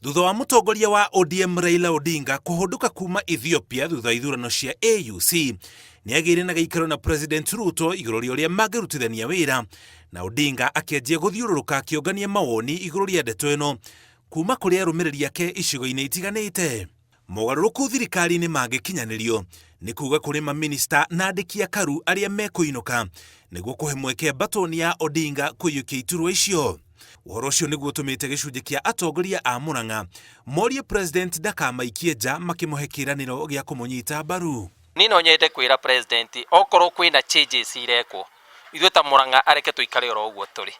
Thutha wa mũtongoria wa ODM Raila Odinga kũhũndũka kuma Ethiopia thutha wa ithurano cia AUC, nĩ agĩire na gĩikaro na President Ruto igũrũ rĩa ũrĩa mangĩrutithania wĩra, na Odinga akĩanjia gũthiũrũrũka akĩũngania mawoni igũrũ rĩa ndeto ĩno kuma kũrĩ arũmĩrĩri ake icigo-inĩ itiganĩte. Mogarũrũku thirikari-inĩ mangĩkinyanĩrio, nĩ kuga kũrĩ maminista na andĩki a KARU arĩa mekũinũka nĩguo kũhe mweke mbatoni ya Odinga kũiyũkia iturwa icio. Ũhoro ũcio nĩguo ũtũmĩte gĩcunjĩ kĩa atongoria a Murang'a morie President ndakamaikie nja makĩmũhe kĩĩranĩro gĩa kũmũnyita mbaru. Niĩ no nyende kwĩra President okorwo kwĩna changes irekwo, ithuĩ ta Murang'a areke tũikare oro ũguo tũrĩ.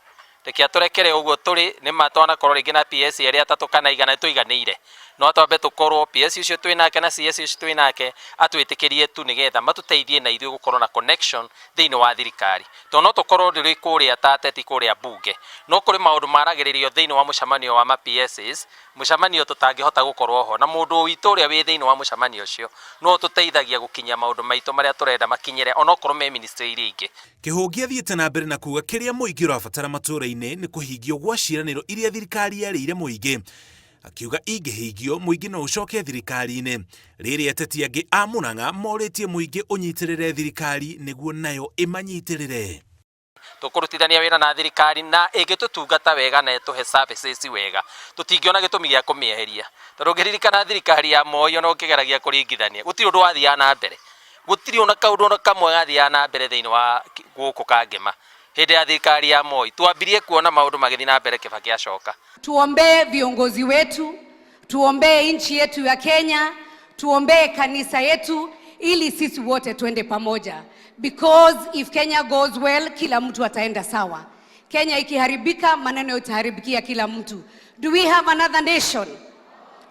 Reke atũrekere ũguo tũrĩ, nĩ ma twanakorwo rĩngĩ na PS erĩ atatũ kana aigana nĩ tũiganĩire. No twambe tũkorwo PS ũcio twĩ nake na CS ũcio twĩ nake atwĩtĩkĩrie tu nĩgetha matũteithie na ithuĩ gũkorwo na connection thĩinĩ wa thirikari. Tondũ no tũkorwo tũrĩ kũrĩa ta ateti kũrĩa mbunge, no kũrĩ maũndũ maragĩrĩrio thĩinĩ wa mũcemanio wa ma PSs, mũcemanio tũtangĩhota gũkorwo ho, na mũndũ witũ ũrĩa wĩ thĩinĩ wa mũcemanio ũcio nĩwe ũtũteithagia gũkinyia maũndũ maitũ marĩa tũrenda makinyĩre onokorwo me ministry iria ingĩ. Kĩhũngi athiĩte na mbere na kuga kĩrĩa mũingĩ ũrabatara matũũra-inĩ nĩ kũhingio gwa ciĩranĩro iria thirikari yerĩire mũingĩ. Akiuga ingĩhingio mũingĩ no ũcoke thirikari-inĩ. Rĩrĩ ateti angĩ a Murang'a morĩtie mũingĩ ũnyitĩrĩre thirikari nĩguo nayo ĩmanyitĩrĩre. Tũkũrutithania wĩra na thirikari na ĩngĩtũtungata wega na ĩtũhe services wega, tũtingĩona gĩtũmi gĩa kũmĩeheria. Tondũ ũngĩririkana thirikari ya Moi ona ũkĩgeragia kũringithania, gũtirĩ ũndũ wathiaga na mbere. Gũtirĩ ona kaũndũ ona kamwe gathiaga na mbere thĩinĩ wa gũkũ Kangema hĩndĩ ya thirikari ya Moi. Twambirie kuona maũndũ magĩthiĩ na mbere Kibaki acoka. Tuombee viongozi wetu, tuombee nchi yetu ya Kenya, tuombee kanisa yetu ili sisi wote tuende pamoja. Because if Kenya goes well, kila mtu ataenda sawa. Kenya ikiharibika, maneno itaharibikia kila mtu. Do we have another nation?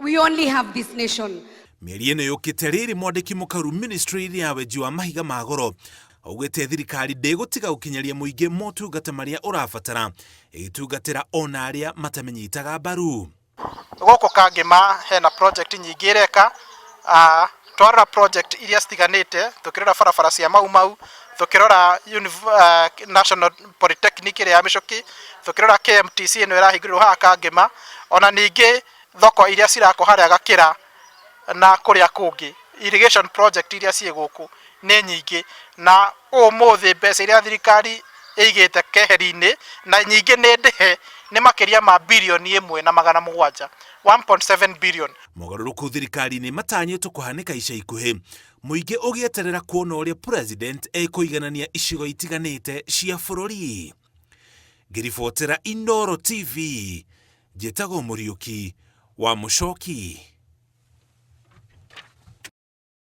We only have this nation. Mĩario ĩno yũkĩte rĩrĩ mwandĩki mũkaru ministry ya wenji wa mahiga ma goro augĩte thirikari ndĩgũtiga gũkinyeria mũingĩ motungata marĩa ũrabatara ĩgĩtungatĩra ona arĩa matamĩnyitaga mbaru. Gũkũ Kangema hena project nyingĩ ĩreka, twarora project iria citiganĩte, tũkĩrora barabara cia Mau Mau, tũkĩrora National Polytechnic ĩrĩa ya Mĩcũkĩ, tũkĩrora KMTC ĩno ĩrahingũrĩrwo haha Kangema, ona ningĩ thoko iria cirakwo harĩa Gakĩra na kũrĩa kũngĩ, irrigation project iria ciĩ gũkũ nĩ nyingĩ, na ũmũthĩ mbeca iria thirikari ĩigĩte keheri-inĩ na nyingĩ nĩ ndĩhe nĩ makĩria ma birioni 1.7, 1.7 billion. Mogarũrũku thirikari-inĩ matanyĩtwo kũhanĩka ica ikuhĩ, mũingĩ ũgĩeterera kuona ũrĩa President ekũiganania icigo itiganĩte cia bũrũri. Ngĩribotera Inooro TV, njĩtagwo Mũriũki wa Mũcoki.